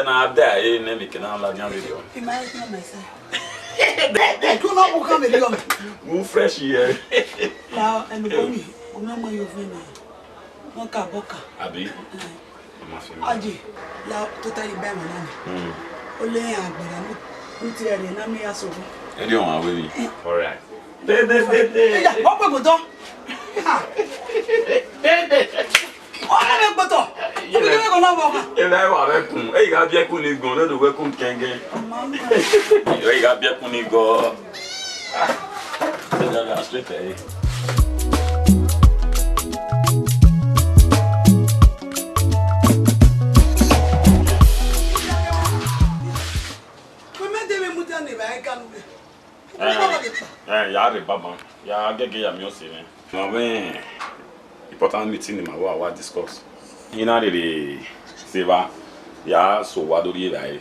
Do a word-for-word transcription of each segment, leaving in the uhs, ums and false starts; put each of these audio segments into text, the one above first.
Na da e ne mi ke na la dian video. Ima e kina mese. Dede, ku no bu ka me dio. Mu fresh ye. La, enu ko mi, o me mo yo fe na. Boka, boka. Abi? Eh. Mama fi mi. Aje, la tota yi ba mo na ni. Mm. O le ya gbera ni. Ni ti re na mi ya so. E di o ma we mi. All right. Dede, dede. Ya, o pe mo do. Ha. Dede. Ọ rẹ vbe gbotọ. Iye rẹ. Iye rẹ kọ na vbọ kha. Ena ẹwa vbe ẹkun. Ẹ i gha biẹ ẹkun ni gọn, ne do wẹ ẹkun kẹngẹ. Ẹ i gha biẹ ẹkun ni gọn. Ah. Ẹ gha gha straight ẹ. Wẹ mẹ de vbe mudia ne evbare Kanu rre. Ẹ, ẹ, ya rre banban, ya gẹgẹ ya miẹn ọse mwẹ. Ma mwẹ important meeting ne ima wa wa discuss. I na rherhe sẹ evba, ya sẹ owa do rri evbare.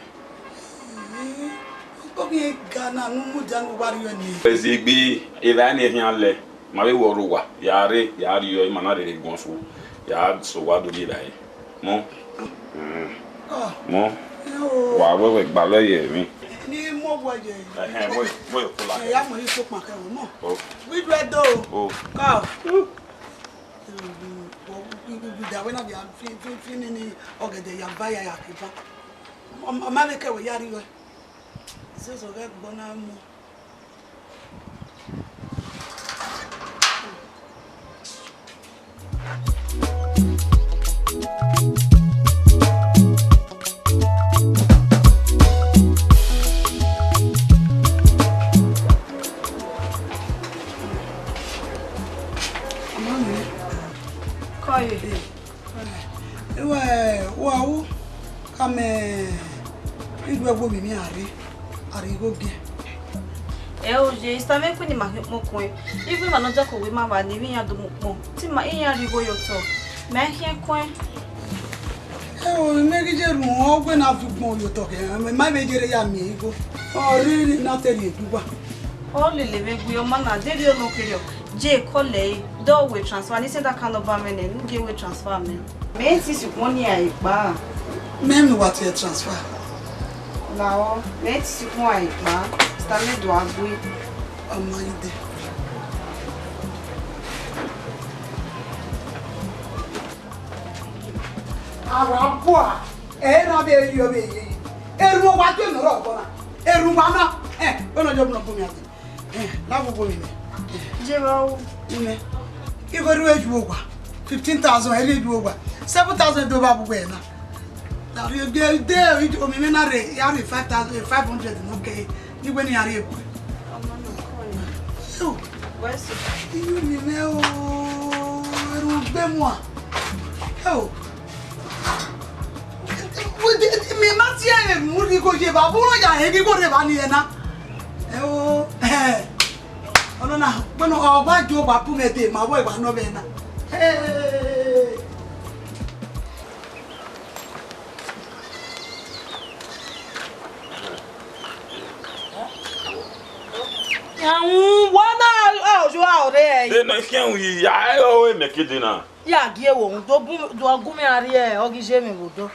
Ọkpọkpa ga na ne u mudia ne uwa rriọ nii. Ezegbe, evbare ne khian lẹ, ma vbe wẹ ọ rre owa, ya rre, ya rriọ, ima na rherhe guan fo, ya sẹ owa do rri evbare. Mọ. Mm. Ah. Mọ. Yo. Wa wẹwẹ gbalọ ye emwi. Ni mo wẹ ye. Ẹhẹn, mo, mo yo kola. Ẹ ya mo yi so kpa kẹ wo mọ. O. Wi du ẹdo. O. Ka. Da wẹ na bia fi, fi, fi ni, ni ọgẹdẹ ya ba ya, ya ke ba. Ọ, ọ ma vbe kẹ wẹ ya rri wẹ. Zozo ghẹ gbọ na mu. Kọ ye. Ẹ, wa, wa ru, khama iduẹgbe ovbi mwẹ a rre, a rre igho giẹ. Ẹ o ye, sista mwẹ, ku ne ima khin ukpọn kuẹn. Even emwa ne ọ diakọ wẹ ma vba ne emwi iran do mu ukpọn, te ima iran rhie igho ye otọ. Mẹ i khian kuẹn. Ẹ o, imẹ ghi je ru ọ wẹ na viọ ukpọn ye otọ kẹ, ma vbe je rre ya miẹn igho. Ọ rre na te rhie egbe uwa. Ọ lele mwẹ gbe ọmọ na, deghẹ ọ nọ kherriọ, je call ẹre, do wẹ transfer, ne I send account number mwẹ nẹ, ne u gie wẹ transfer mẹ. Mẹ i te sukpọn ne a i kpa. Mẹ ne uwa tie transfer. Lahọ, mẹ i te sukpọn a i kpa, sista mwẹ do a gbe. Ọmọ yi dee. A wa bua, ẹ na vbe rhie ọvbehe ye. Erhunmwu wa dee nọ rre ọgọ na. Erhunmwu wa na, ẹ, wẹ ne ọ yọ bu ne ọ bu mẹ a dee. Eh, la vbe uwu mwẹ. Ye vbe ru? Imẹ. Igho rhie ju owa. Fifteen thousand, ẹ rhie ju owa. Seven thousand do vbe uwu ẹre na. Na rhie gbe de, omi mwẹ na rre, ya rhie five thousand, eh, five hundred nọ kẹ, ni wẹ ne ya rhie egbe. Ọmọ na kọ ya. So, wẹ sẹ. Iye omi mwẹ o, erhunmwu gbe mua. Ẹ o. Mẹ ma tie ẹre mu rhie igho ye evba, vbọ ya rhie igho rre evba ni ẹna. Ẹ o, ẹ. Ọnọna, wẹ ne ọ gba jo gba bu mwẹ dee, ma wẹ wa nọ vbe na. Hey. Ẹhun, wẹ na, ọ, oyo a ọre ẹ. De nọ khian wi ya, ẹ o, e mẹ ke de na. Ya gie wo, do gu, do gu mwẹ a rrie, ọ ghi ye mwẹ vbe odọ.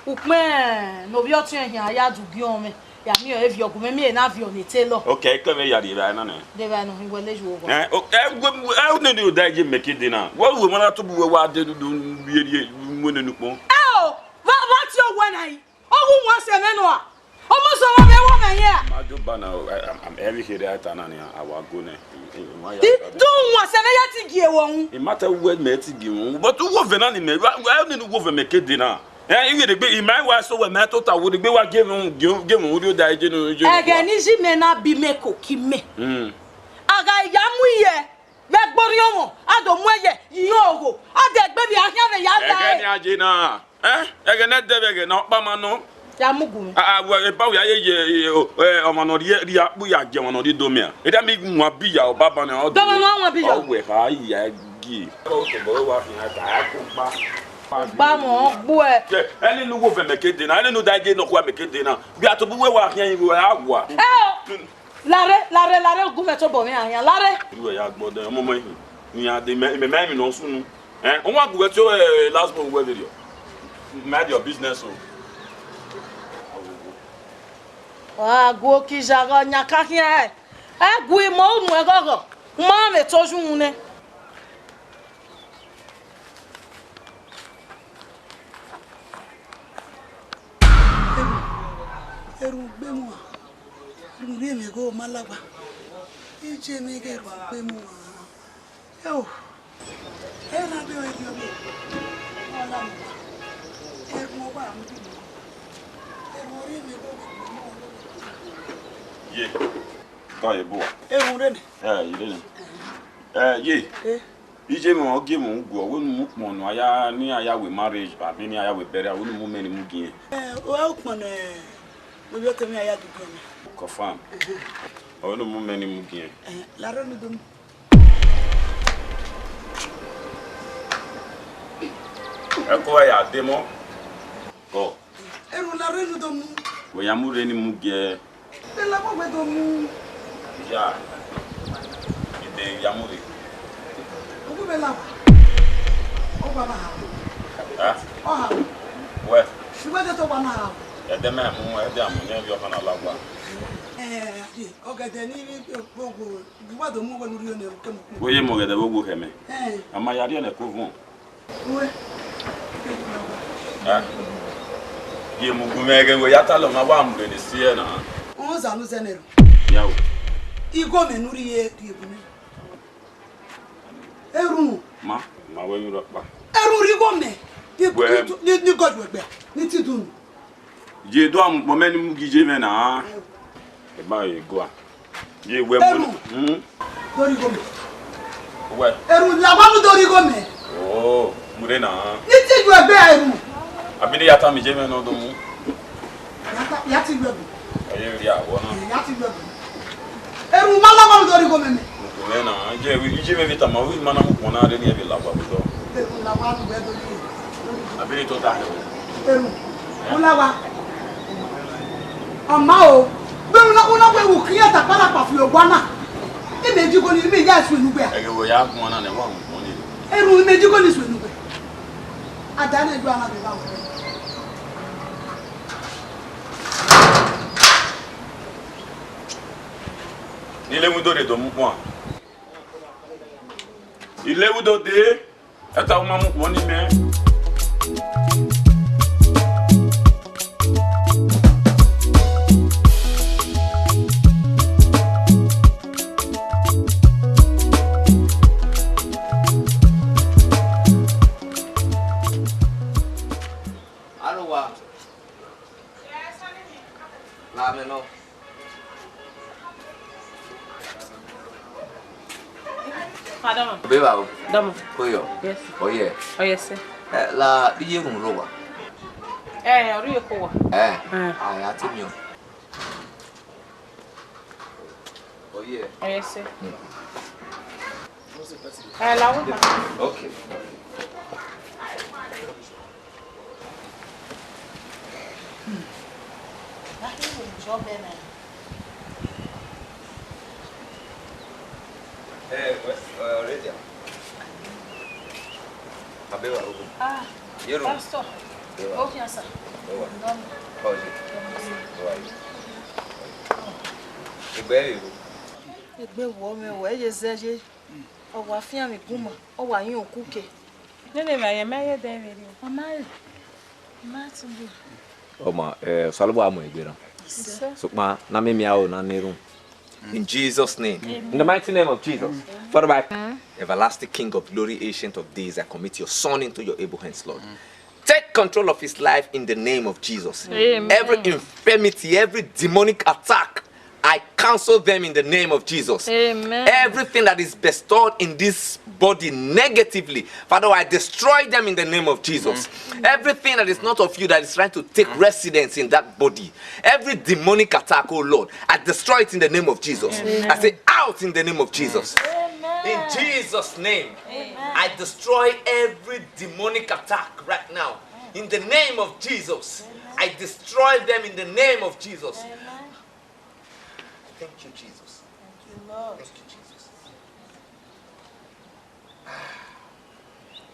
Ukpẹn ne ovbi ọtiọnrẹn khian ya du gie ọmwẹ, ya miẹn ọre viọ gu mwẹ, miẹn na viọ ne telọ. Okay, ke vbe ya rrie evbare na nẹ. De evbare nọ, I wẹlẹ ju owa. Ẹ, o, ẹ, wẹ, ẹ, ne ni oda ye mẹ ke de na. Wẹ ru emwa na tobọ uwẹ wa de du, du, rhie, rhie, mu nene ukpọn. Ẹ o, vba, vba tie owẹ na yi. Ọ gu wọn sẹ mwẹ nua. Ọmọ sẹ ọmọ mwẹ wọ mẹ yẹn. Ma do ba na, I, I'm, I'm every here that na ni a wa go nẹ. I, I, I, I, I, do wọn sẹ mwẹ ya ti gie wọ hu. I ma tẹ wẹ mẹ ti gie wọn, but wo vẹ na ni mẹ, wa, wa ni wo vẹ mẹ ke de na. Eh, iwe de gbe, I ma wa so wẹ mẹ tota wo de gbe wa gie wọn, gie, gie wọn ori oda eje no, eje no. Ẹghẹ ni ji mẹ na bi mẹ ko ki mẹ. Hmm. A gha ya mu iye. Vbe ẹgbẹe orhiọn ọmọ, a do mu ẹyẹ ye ogho, a de egbe vbe a khian vbe ya la ẹghẹ ẹre. Ni a je na, eh? Ẹghẹ ne ẹdẹ vbe ẹghẹ ne ọkpa ma nọ. Ya mu gu mwẹ. A, a, wẹ, eba wẹ ya ye, ye, ye, o, eh, ọmwa ne ọ rhie, rhie akpu ya gie ọmwa ne ọ rhie do mẹ a. Erha mi wan bi ya ọba ban nẹ, ọ do. Dọmọ ne ọ wan bi ya. Ọ wẹ kha ya gie. Ọ tobọ wa khian ta, a ko gba. Gba mọ, gbuẹ. Ẹni ne uwu vẹ mẹ ke de na, ẹni ne u da je nọ kua mẹ ke de na. Bi a tobọ uwẹ wa khian, wẹ a wa. Ẹ o. Larre, larre, larre, gu mwẹ tobọ mwẹ ahian, larre. Iruẹ ya gbọdọ, ọmọ ọmọ ihin. Iran de mẹ, mẹ, mẹ, mẹ nọ sunu. Eh, wọn gu wẹ to, eh, last born wẹ video. Mind your business o. Wa gu okija ghe ọyan ka khian ẹe. Ẹ gu imẹ unu ẹghọghọ, u ma mwẹ to yu nẹ. Erhunmwu gbe mu a, erhunmwu rhie mwẹ ghe omalagba. Iye mwẹ ghe erhunmwu gbe mu a. Ẹo, ẹ na vbe ọre rhie mwẹ, ọ la mwẹ. Erhunmwu ọwa mu, erhunmwu rhie mwẹ ghe omalagba. Ye, ga ye bua. Erhunmwu rre nẹ. Ẹ, ire nẹ. Ẹ, ye. Eh. Iye mwẹ ọ gie mwẹ uguọ, wẹ ne u mu ukpọn ne a ya, ne a ya wẹ marriage, abi ne a ya wẹ burial, wẹ ne u mu mẹ ne mu gie. Eh, o ukpọn ne ovbi ọtẹn mwẹ ya dudu mwẹ. Confirm. Ọ wẹ ne u mu mẹ ne mu gie. Eh, la rre ne u do mu. Ẹko ya dẹ mọ. Ọ. Erhunmwu la rre ne u do mu. Wẹ ya mu rre ne mu gie. Vbe la wẹ do mu. Ya. Ide ya mu rre. Ugu vbe la. Ọ gba na ha. Ha? Ọ ha. Wẹ. Uwẹ de to gba na ha. Ẹdẹ mẹ mu, ẹdẹ amu ne vbe ọkhan na la gua. Eh, ọgẹdẹ ni vbe gbogbo, vbe wa do mu wẹ ne u rhie ne kemu. Wẹ ye mu ọgẹdẹ vbe owo khẹ mẹ. Eh. A ma ya rhie ne ko vuọn. Uwẹ. Eh. Ye mu gu mwẹ ghe wẹ ya talọ ma wa mu rre ne isiẹ na. Ọ za nu zẹ nẹ ru. Ya o. Igho mẹ ne u rhie rhie bu mẹ. Erhunmwu. Ma, ma wẹ emwi rhọkpa. Erhunmwu rhie igho mẹ. Ni, wẹ ni, ni, ni gọdọ ẹgbẹ, ni ti dunu. Ye do amu kpọ mẹ ne mu gie iye mwẹ na. Eba ye gua. Ye wẹ mu. Erhunmwu. Hmm. Do rhie igho mẹ. Wẹ. Erhunmwu la wa mu do rhie igho mẹ. Oh, mu rre na. Ni ti yu ẹgbẹ erhunmwu. Abi ne ya tama iye mwẹ ne ọ do mu. Ya ta, ya ti yu ẹgbẹ. Ọ ye rhie awọ na. Ya ti yu ẹgbẹ. Erhunmwu ma la wa mu do rhie igho mẹ mẹ. Mu rre na, iye mwẹ, iye mwẹ vbe tama, u ma na mu ukpọn na rre ne ẹ vbe la wa vbe dọ. Erhunmwu la wa mu wẹ do rhie. Abi ne to ta. Erhunmwu, u la wa. Ọ ma o, vbene u na, u na wẹ vbe u khian ta kparakpa fi ogua na, imẹ ji igho ni, imẹ ya sunu gbe a. Ẹghẹ wẹ ya guan na nẹ, wa mu ukpọn ni. Erhunmwu, imẹ ji igho ni sunu gbe. A da nẹ ju ana vbe evba wẹ. Ni lele udo dee do mu ukpọn. I lele udo dee. Ẹta u ma mu ukpọn ni mẹ. Aro wa. La mẹ nọ. Adama. Beba o. Dama. Koyo. Yes. Oye. Oh, yes, sir. Eh, la bi ye run ro wa. Eh, ori ye ko wa. Eh. Eh. Ah, ya ti mi o. Oye. Oh, yes, sir. Hmm. Eh, la wa. Okay. Eh, well, eh, already. Abeba, ogun. Ah, Yero. Pastor. Abeba. Okay, sir. Abeba. Ndọnu. How is it? How are you? Egbe rẹ o. Egbe wọ mẹ wẹ ye zẹ ye. Ọ wa fian mi gun ma, ọ wa yan okuke. Nene mẹ ayẹ mẹ ye dẹ vberriọ. Ọ ma re. Ma ti do. Ọ ma, eh, Osanobua mu egbe na. Sir. Sokpan, na mẹ miẹn aro na ne erhunmwu. In Jesus' name. Amen. In the mighty name of Jesus. Father, my everlasting King of glory, ancient of days, I commit your son into your able hands, Lord. Take control of his life in the name of Jesus. Amen. Every infirmity, every demonic attack, I cancel them in the name of Jesus. Amen. Everything that is bestowed in this body negatively, Father, I destroy them in the name of Jesus. Amen. Everything that is not of you that is trying to take residence in that body, every demonic attack, oh Lord, I destroy it in the name of Jesus. Amen. I say, "Out in the name of Jesus." Amen. In Jesus' name, amen. I destroy every demonic attack right now. In the name of Jesus, amen. I destroy them in the name of Jesus. Amen. Thank you, Jesus. Thank you, Lord. Thank you, Jesus. Ah.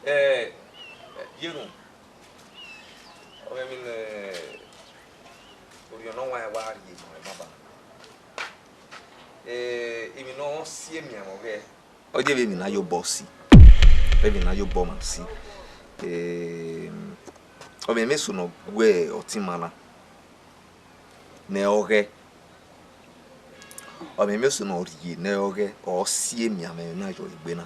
Eh, eh, you know, I mean, eh, Orhiọn ne ọ wa wa rhie ma ẹmwẹ baba. Eh, emwi ne ọ si emianmwẹ ọghẹ, ọ ye vbe emwi ne a ya obọ si, vbe emwi ne a ya obọ ma si. Eh, ọ mwẹ emwi eso ne ọ gu ọtẹn ima na ne ọghẹ, ọ mwẹ emwi eso ne ọ rhie ne ọghẹ, ọ si emianmwẹ na yọ egbe na.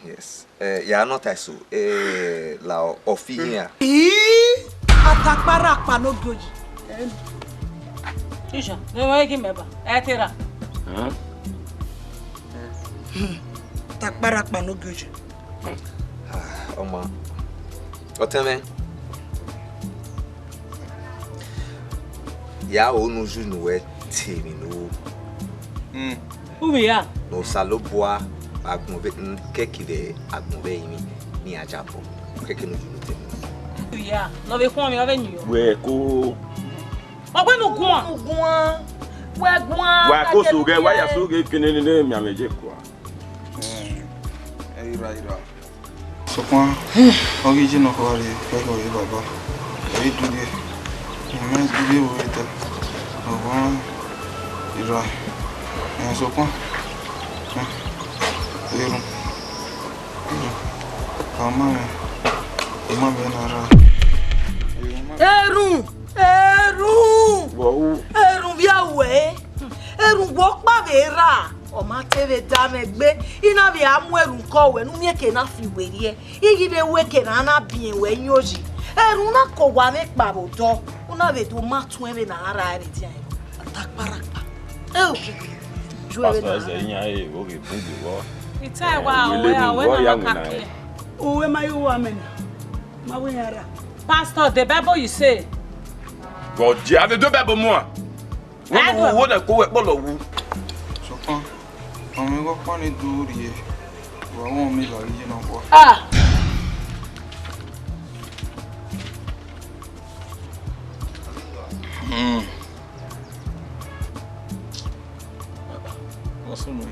Yes. Eh, ya nọ ta eso, eh, la ọ, ọ fi iran. Ii, atakparakpa ne ogie oyi. Isha, ne wẹ ghi mẹ ba, ẹ te ra. Huh? Atakparakpa ne ogie oyi. Ah, ọmọ. Ọtẹn mwẹ. Ya ho ne u ju ne uwẹ te emwi ne u ru. Hmm. Uwẹ ya? Ne Osanobua agbọn vbe, kẹki vbe agbọn vbe ẹrinmwi ne iran jabọ. Kẹki ne u ju ne u te emwi. Uwẹ ya? Ne ọ vbe khuọnmwi, ọ vbe yin yọ. Wẹ ko. Ọ wẹ ne u guan. U guan. Wẹ guan. Wa ko so ghe, wa ya so ghe kene ne ne mianmwẹ je kua. Eh, ẹ i ra, i ra. Sokpan, ọ ghi ye ne ọ khuare, kẹkẹ ọre baba, ẹ i dughe, imẹ dughe vbe ta, sokpan, i ra, ẹ sokpan, eh, erhunmwu, erhunmwu, ọ ma mwẹ, ọ ma mwẹ na ra. Erhunmwu, erhunmwu, erhunmwu vbe a wẹ, erhunmwu wẹ ọkpa vbe ra. Ọ ma te vbe da mwẹ egbe, I na vbe a mu ẹrhu kọ wẹ ne u miẹn eke na fi werriẹ, I ghi vbe ru eke ne a na biẹn wẹ yan oyi. Ẹrhu na ke owa mwẹ kpa vbe odọ, u na vbe do ma tuẹn vbene a ra ẹre dian ẹre. Atakparakpa. Eo, ju ẹre Pastor na. Ẹzẹ iyan ẹre vbe ghi bun gbe vbọ. Ita ẹwa, eh, ọwẹ, ọwẹ na ma ka kiẹ. Uwẹ ma ye uwa mẹ na, ma wẹ iran ra. Pastor, the Bible you say. God, yeah, they do Bible more. Wọ́n ní wo nẹ kó wẹ kpọlọ wu. Sọkpan, ọmọ ẹghẹ ọkpa ni do rhie, wa wọn mi la iye na kua. Ah! Hmm. Wọ́n sún mi.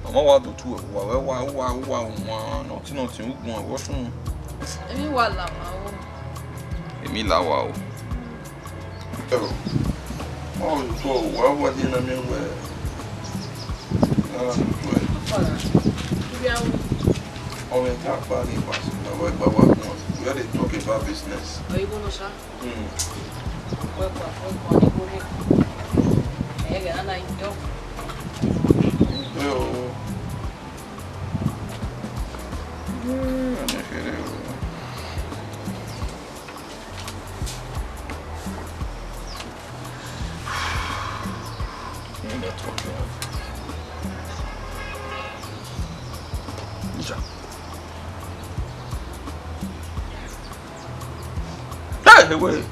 Ọmọ wa do tu ẹ̀wù wa, wẹ́ wa, wa, wa, wa, nọtí, nọtí, ugbọn ẹ̀wọ́ sún. Èmi wà làwà o. Èmi làwà o. Ọ, ọ, wa wa di na mi wẹ. Na na tu ẹ. Ọ vbe ta kpa ni wa, na wẹ gba wa gbọn. We are dey talk about business. Oyibo nọ sha. Hmm. Wẹ kpa, wẹ kpa ni bo he. Ẹ gẹ na na yo. Ẹ o. Hmm, ẹ fẹrẹ o. Hey, hey, wait.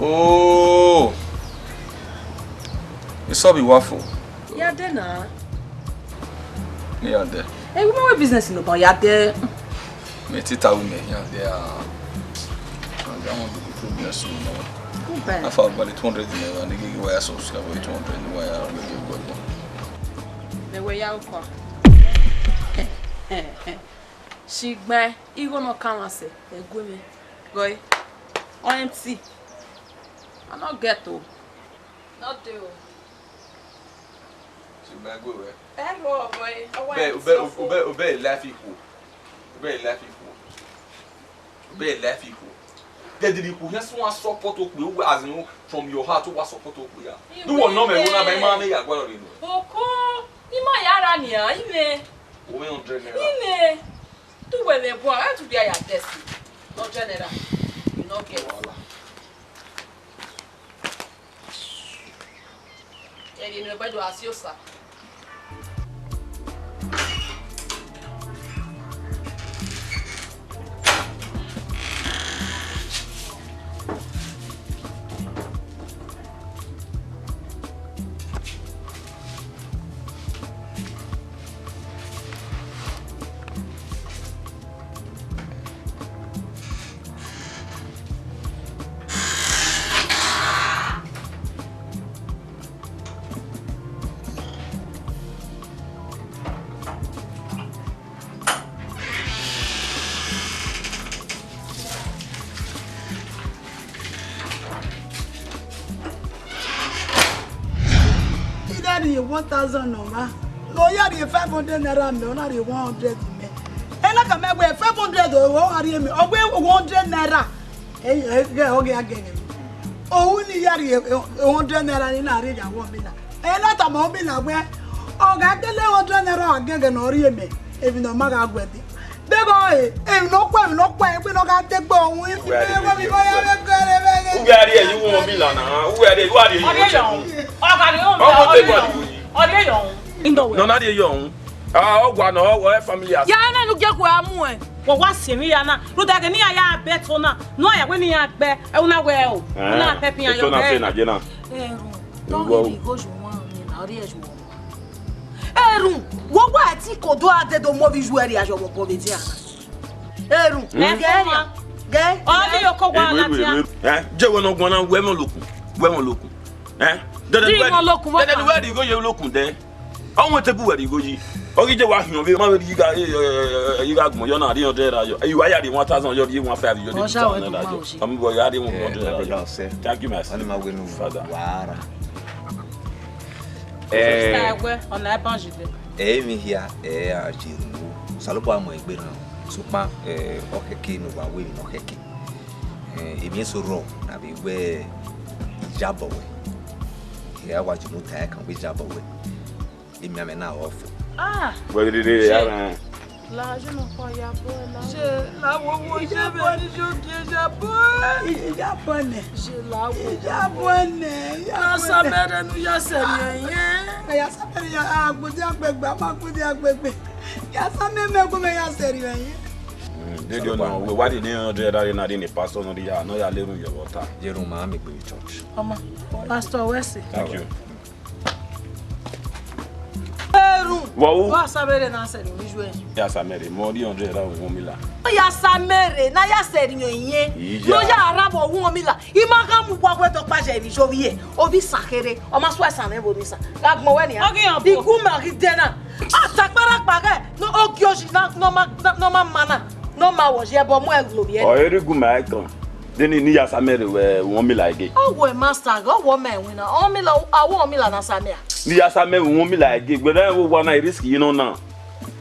Oh. It's all be waffle. Ya dẹ na. Iran dẹ. Ẹ, wẹ business nọ ba ya dẹ. Mẹ te ta wẹ mẹ iran dẹ a. Aga wọn do problem so no. Afa gba le two hundred naira ni gege wa ya subscribe two hundred ni wa ya gege gbọgbọ. Mẹ wẹ ya okọ. Shigbe igho nọ kan wa sẹ, ẹ gu mwẹ. Gọe. O empty. I no get o. No dey o. Shigbe gu wẹ. Ẹ rọ ọvọ ẹ, ọ wa Ubẹ, empty ubẹ, ọfo. Ubẹ, ubẹ life equal. Ubẹ life equal. Ubẹ life equal. Dẹdẹ ni kò yẹn sún wa support okpia, wẹ, as in, from your heart, wa support okpia. Iwe. Do you want number one by man ya gwa lori no? Oko, ima ya ra nia, ime. One hundred naira. Ime. Tu wẹ vbe bua, ẹ tu dia ya desi. Hundred naira. You no get. Wala. Ẹi rhie ne ẹgbẹdua si osa. Rhie one thousand nọ mwa, ne ọ ya rhie five hundred naira mẹ, ọ na rhie one hundred mẹ. Ena ka mẹ wẹ five hundred ọ gha rhie mẹ, ọ wẹ one hundred naira. Ẹ, ẹ, ghẹ, ọ ghi a gẹgẹ. Ohu ni ya rhie, eh, hundred naira ni na rhie ya wọ mila. Ena tama mila wẹ, ọ gha gele hundred naira ọ gẹgẹ ne ọ rhie mẹ, emwi ne ọ ma gha guẹ dee. Deghẹ ọre, emwi ne ọ kpẹ, emwi ne ọ kpẹ, egbe ne ọ gha degbe ọhun, ifi mẹ wẹ mi bọ ya vbe gẹrẹ vbe ghe. Uwẹ a rhie yi wọ mila na, uwẹ a rhie, uwẹ a rhie yi wọ mila. Ọ gha rhie wọ mila, ọ rhie yi ọhun. Nọ na rhie yi ọhun. Ah, ọ wa nọ, ọ, ọ family as. Ya na nu gie kue a mu ẹn. Wọ wa si emwi ya na, rhunmwuda ẹghẹ ne iran ya bẹ ẹto na, ne ọ ya wẹ ne iran gbe, ẹ, u na wẹ o, u na pẹpẹ iran yọ. Eto na fe na je na. Erhunmwu, tọ ghi rhie igho ye uwa ni na, ọ rhie ye uwa. Erhunmwu, wọ wa ẹtin ko do a dede mu ovbi iju ẹre a ye ọmọ obọ vbe dia na. Erhunmwu, gẹ ya, gẹ. Ọ ni yo ko wa ladian. Eh, je wẹ ne ọ guan na, wẹ mọ lokun, wẹ mọ lokun. Eh? Dẹdẹ ne wẹ rhie igho ye lokun dẹ. Ọ wẹ te bu wẹ rhie igho yi. Ọ ghi je wa hiọn vbe ma vbe rhie igha, eh, eh, eh, igha gbọn yọ na rhie hundred naira yọ. Ẹ, wa ya rhie one thousand yọ, rhie one five yọ, rhie two thousand naira yọ. Ọmọ ya rhie one hundred naira yọ. Thank you, my sister. Father. Wa ra. Eh, sister, ẹwẹ, ọna ẹban jide. Emwi hia, ẹ a je ru. Osanobua mu egbe na. Sokpan, eh, ọ khẹke ne uwa wẹ emwi ne ọ khẹke. Eh, emwi eso rrọọ na vbe wẹ iyabọ wẹ. Hia wa je unu ta ẹkan wẹ iyabọ wẹ. Emianmwẹ na ọ fo. Ah! Wẹ rhirhi ya rẹn. La, je nọ kọ ya bọ la. Je la wo wo je be ni jo gie ya bọ. Iyabọ nẹ. Je la wo. Iyabọ nẹ. Iyabọ nẹ. Asamẹrẹ nu ya sẹ ni ẹyẹn. Aya samẹrẹ ya agbodi agbegbe, ama agbodi agbegbe. Ya samẹrẹ mẹ gu mẹ ya sẹ ni ẹyẹn. Mm, dede ọna, wẹ wa di ne hundred naira na di ne pastor nọ di ya, nọ ya lerun yọ vbe ọta. Yerun ma mi gbe church. Ọmọ, pastor wẹ sẹ. Thank you. Erhunmwu. Wa u. Wa samẹrẹ na sẹ ni iju ẹ. Ya samẹrẹ, mọ di hundred naira wọn mi la. Ya samẹrẹ na ya sẹ ni ẹyẹn. Iya. No ya ra bọ wọn mi la. I ma gha mu wa wẹ dọkpa ye emwi ye ovbi ẹ. Ovbi isan kherhe, ọ ma suẹn ẹsan mwẹ vbe ovbi isan. Gha gbọn wẹ nian. Ọ ghi họn bọ. Igu ma ghi dẹ na. A ta kparakpa ghẹ, ne ogie oji na, ne ọ ma, ne ọ ma ma na, ne ọ ma wọ ye ẹbọ mu ẹre lovbiẹ. Ọ, erhunmwu ma ẹkan. Deni ne I ya sa mẹ rre wẹ, wọn mi la ẹge. Ọ wẹ master, ọ wẹ ọmọ ẹwin na. Ọ mi la, a wẹ ọ mi la na sa mẹ a. Ne I ya sa mẹ rre wọn mi la ẹge. Gbẹdẹ wo wa na risk yi nọ na.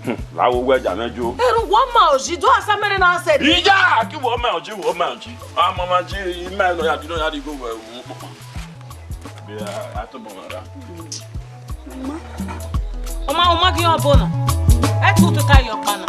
Hmm, la wo wẹ ja mẹ jo. Eru wọ ma oji, do a sa mẹ rre na sẹ. Iya, ki wọ ma oji, wọ ma oji. A ma ma ji, I ma no ya, di no ya di go wẹ. Bia, a to bọ ra. Ọ ma, ọ ma ghi ọbo na. Ẹ tu tota ye ọkpa na.